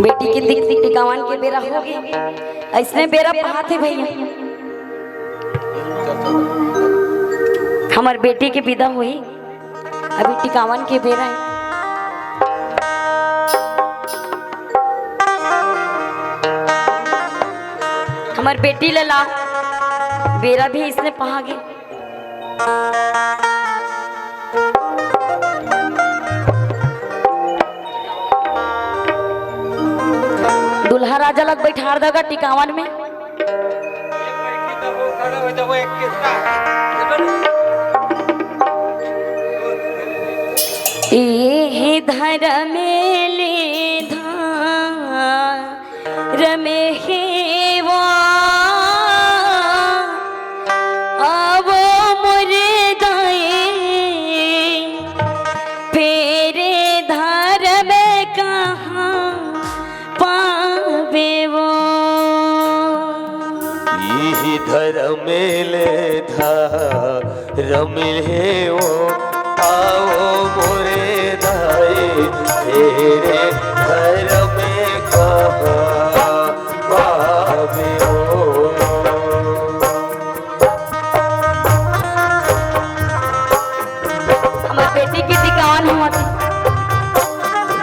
बेटी के दिक दिक टिकावन के बेरा हो गे। अइसने बेरा पहाथे भइया। हमर बेटी के बिदा होही, अभी टिकावन के बेरा हे। हमर बेटी ल ला, बेरा भी अइसने पहा गे। दूल्हा राजा ल बइठार दे गा टिकावन में। ए हे धरमेले धार रमेहेवा, आवो मोरे दाई, फेरे धार में कहाँ पावे वो। इही धरमेले धार रमिल हे वो, आओ मोरे दाई, तेरे घर में कहाँ पावे वो। हमर बेटी के टिकावन होवत हे।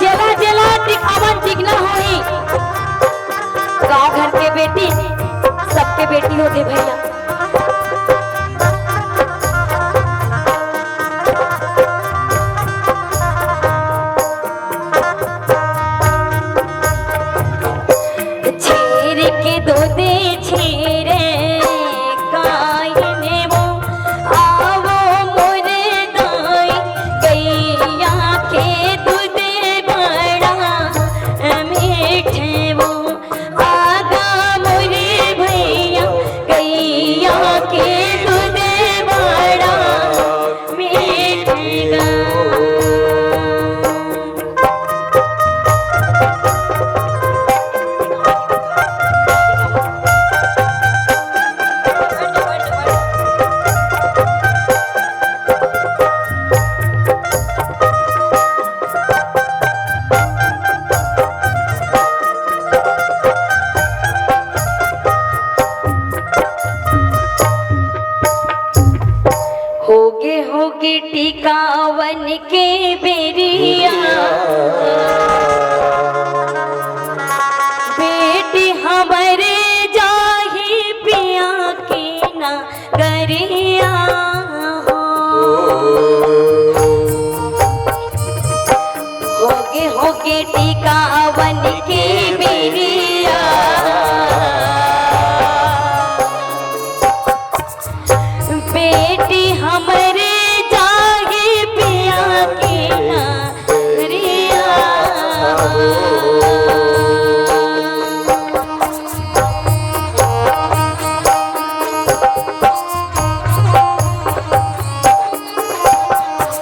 जेला जेला टिकावन टिकना होही, गांव घर के बेटी, सबके बेटी होथे भइया। छेर के दूध छेर गाय ने वो, आवो मोर दाई, गैया के दूध बड़ा मीठ वो। आगा मोरे भैया, गैया के दूध बड़ा मीठ गा। होगे होगे टिकावन के बेरिया, बेटी हमरे जाही पिया के ना गरिया हो। होगे होगे टिकावन के बेरिया, बेटी हमरे जागे पिया के नगरिया।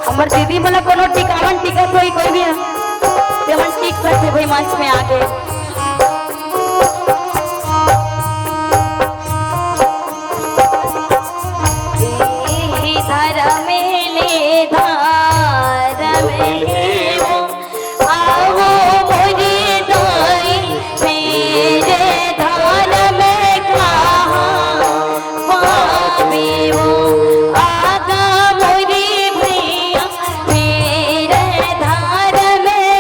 हमर दीदी मन ल कोनो टिकावन टिकत होही, कोई भी, ते मन टिक सकथे भाई मंच में आके। धरमेले धारमेले वो, आवो मोरे दाई, मेरे धार में कहाँ पावे वो। आगा मोरे भैया, मेरे धार में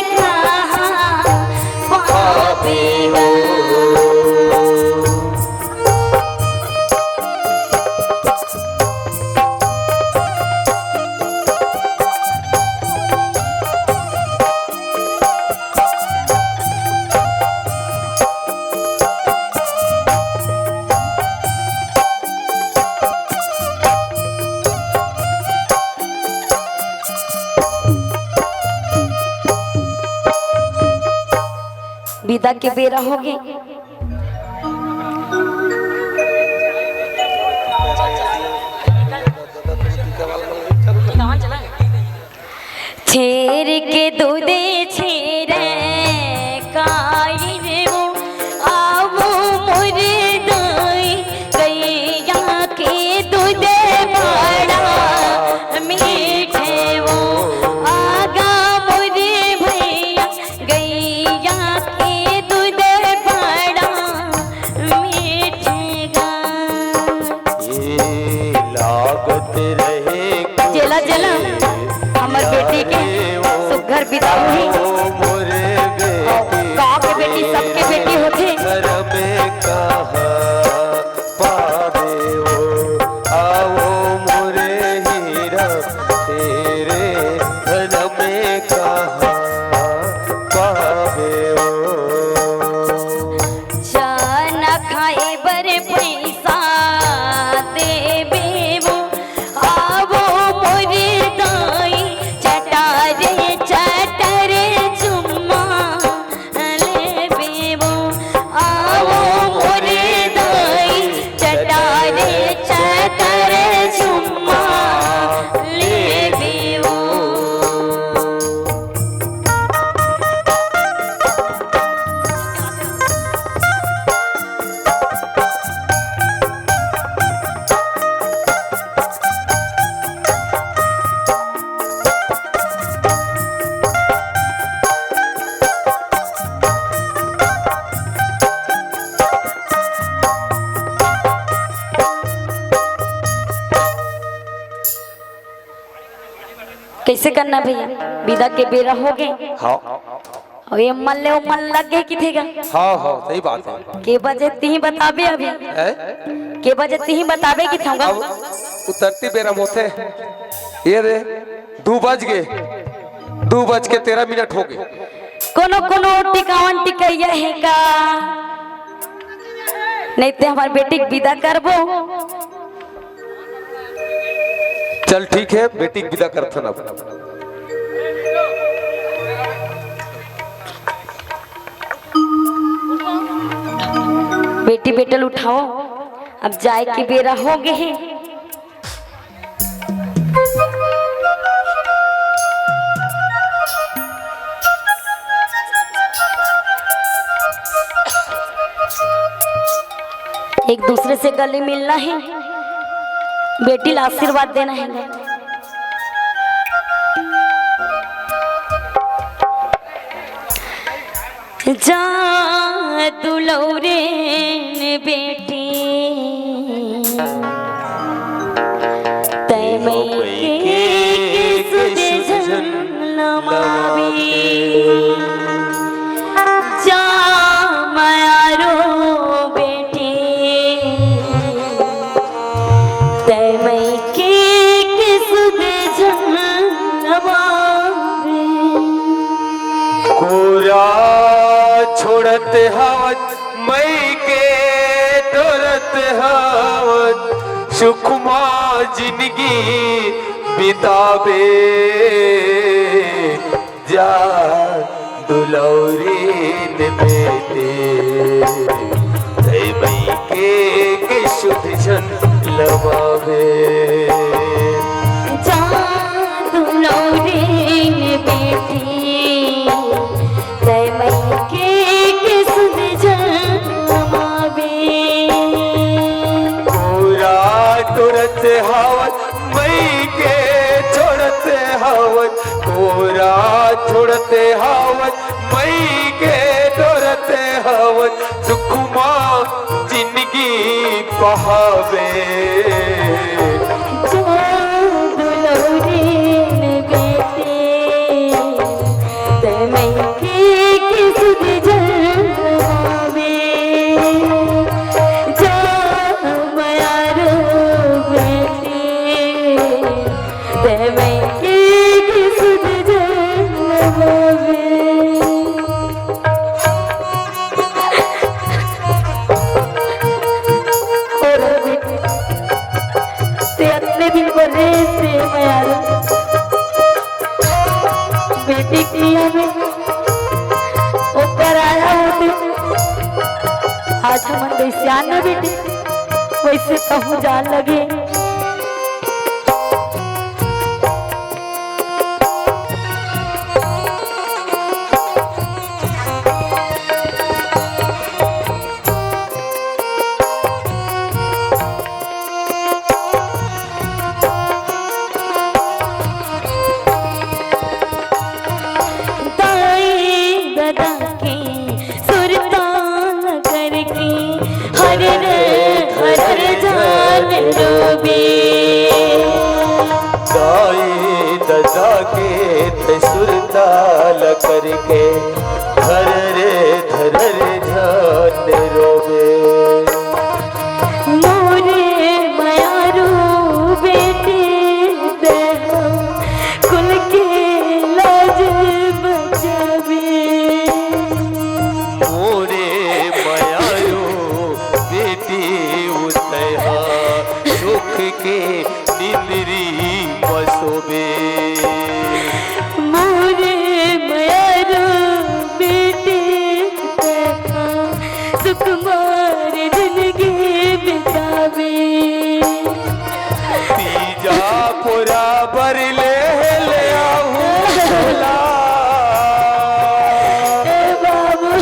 तक के बेरा होगे। छेर के दूधे छेर काई रे वो, आवो मोर दाई, गैया के दूध बड़ा मीठे वो, आगा मोर भैया, गैया के दूध बड़ा मीठे गा। ये लागत रहे चला, चला, हमर बेटी के सुघर बिदाई होही। मोरे बेटी, गाँव के बेटी, सबके बेटी होथे। घर में कहाँ पावे हो, आवो मोरे हीरा, तेरे धन में कहाँ पावे हो। चना खाए बर पैसा देबे वो, आवो मोर दाई, चटारे चटारे चुम्मा लेबे वो, आवो मोर दाई, चटारे चटारे चुम्मा लेबे वो। कइसे करना भैया, बिदा के बेरा होगे। हाँ। अउ ये मन ले ओ मन लग गे किथे गा। हाँ, हाँ, सही बात हे। के बजे तिही बताबे अभी। हैं? के बजे तिही बताबे किथे गा। अब उतरती बेरा म होथे। ये दे, दू बज गे। दू बज के तेरह मिनट होगे। कोनो कोनो टिकावन टिकइया हे का? नहीं ते हमर बेटी के बिदा करबो। चल ठीक हे, बेटी के बिदा करथन अब। बेटी बेटा ल उठाओ, अब जाए के बेरा होगे हे। एक दूसरे से गले मिलना हे, बेटी ला आशीर्वाद देना हे। जा दुलौरेन बेटी, तै मइके के सुध झन लमावे। जा मयारो बेटी, तै मइके के सुध झन लमावे। कोरा छोड़त हवत मइके टोरत हवत, सुखमा जिनगी बिताबे। जा दुलौरीन बेटी, तै मइके के सुध झन लमावे। जा दुलौरीन बेटी, तै मइके के सुध झन लमावे। कोरा टोरत हवत मइके छोड़त हवत, कोरा छोड़त हवत मइके टोरत हवत, सुखमा जिनगी पहावे। जा दुलौरीन बेटी, तै मइके के सुध झन लमावे। जा मयारो बेटी, तै मइके के सुध झन लमावे। ते अतने दिन बर रे, ते मयारो बेटी के लिए हमें ऊपर आया हो, ते मन जइसे आन बेटी, वइसे कहूँ जान लगे। दाई ददा के सुरताल करके, हर रे हर जान रोबे। दाई ददा के ते सुरताल करके, हर रे हर जान रोबे। मोरे मयारू बेटी, तेहा कुल के लाज बचाबे। मोरे मयारू बेटी, तेहा सुख के निंदरी म सोबे। मोरे मयारू बेटी, तेहा सुकुमार जिनगी बिताबे। तीजा पोरा बर ले, ले आहूँ तोला। ए बाबू।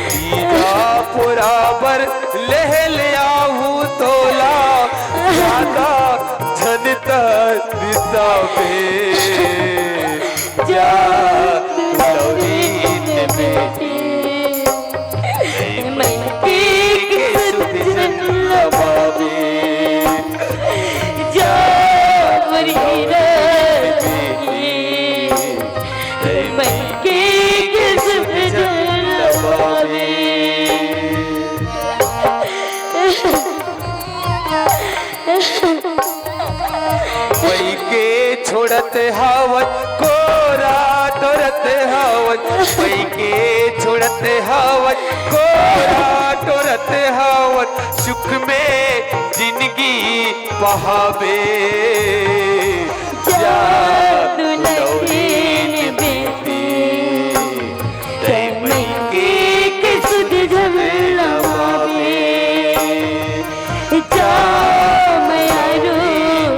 तीजा पोरा बर ले, ले आहूँ तोला। जादा झन तरिसाबे। जा लौरीन बेटी, मइके के सुध झन लमाबे। जा मोर हीरा बेटी, मइके के सुध झन लमाबे। मइके छोड़त हवत, कोरा टोरत हवत, मइके छोड़त हवत, कोरा टोरत हवत, सुख में जिनगी पहाबे। जा दुलहिन बेटी, तैं मइके के सुध झन लमाबे। जा मयारू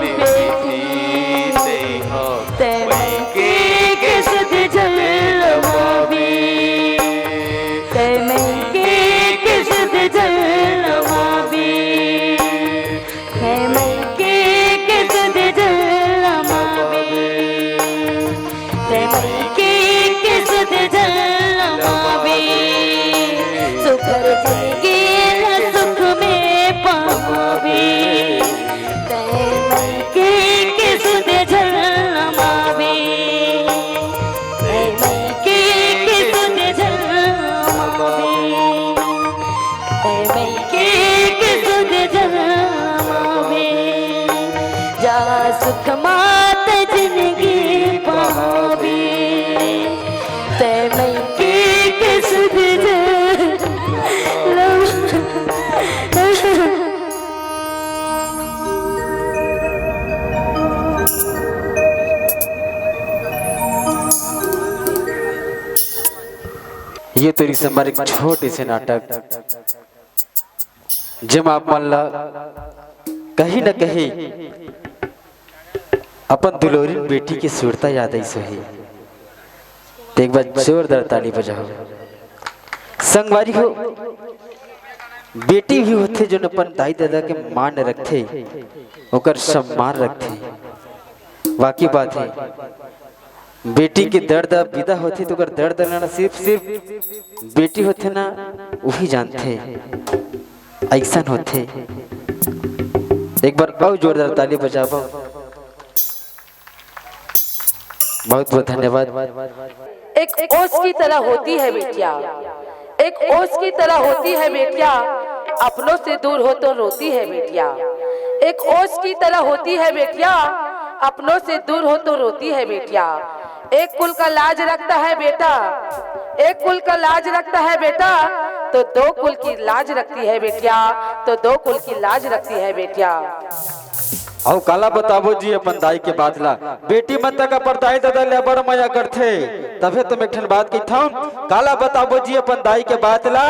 बेटी, तैं मइके के सुध झन लमाबे। तैं मइके के सुध झन लमाबे। तैं मइके के सुध झन लमाबे। तैं मइके के सुध झन लमाबे। सुघर जिनगी ल सुख में पाबे। तैं मइके के सुध झन लमाबे। तैं मइके के सुध झन लमाबे। तैं मइके के सुध झन लमाबे। जा सुख मात जिनगी पाबे। तैं मइके के सुध झन लमाबे। ये तो रिश्ते हमारे एक छोटे से नाटक, जेमा आप मन ला कहीं न कहीं अपन दुलोरिन बेटी के सुरता याद आइस होही। तो एक बार जोरदार ताली बजाओ। संगवारी हो, बेटी भी होथे जोन अपन दाई ददा के मान रखथे, ओकर सम्मान रखथे। वाकई बात है, बेटी के दर्द अब विदा होथे तो ओकर दर्द ला ना सिर्फ सिर्फ बेटी होथे ना, उही जानथे। अइसन होथे। एक बार अउ जोरदार ताली बजाबो। बहुत बहुत धन्यवाद। एक ओस की तरह होती है बेटिया, एक ओस की तरह होती है बेटिया, अपनों से दूर हो तो रोती है बेटिया। एक ओस की तरह होती है बेटिया, अपनों से दूर हो तो रोती है बेटिया। एक कुल का लाज रखता है बेटा, एक कुल का लाज रखता है बेटा, तो दो कुल की लाज रखती है बेटिया, तो दो कुल की लाज रखती है बेटिया। अउ काला बताबो जी अपन दाई के बात ला। बेटी मन तक अपन दाई ददा ले बड़ मया करथे। तभे तो मैं एक ठन बात कहिथंव, काला बताबो जी अपन दाई के बात ला।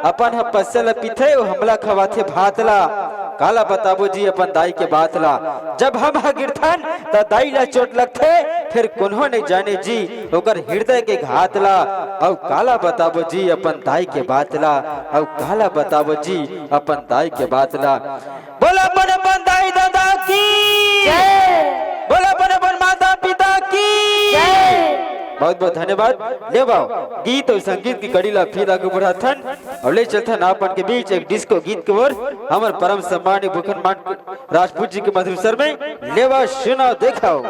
अपन ह पस्या ल पीथे, अउ हमला खवाथे भात ला। काला बताबो जी अपन दाई के बात ला। जब हम ह गिरथन, त दाई ला चोट लगथे, फेर कोनो नइ जाने जी, ओकर हृदय के घात ला। अउ काला बताबो जी अपन दाई के बात ला, अउ काला बताबो जी अपन दाई के बात ला। बोला बड़े बंदाई दादा की। बोला बड़े बन माता पिता की। बहुत बहुत धन्यवाद। ले बाव, गीत अउ संगीत के कड़ी ला फिर आगू बढ़ाथन अउ ले चलथन आपन के बीच एक डिस्को गीत के ओर। हमर परम सम्मानित भूखन मान राजपूत जी के मधुर स्वर में लेवा सुनाव देखाव।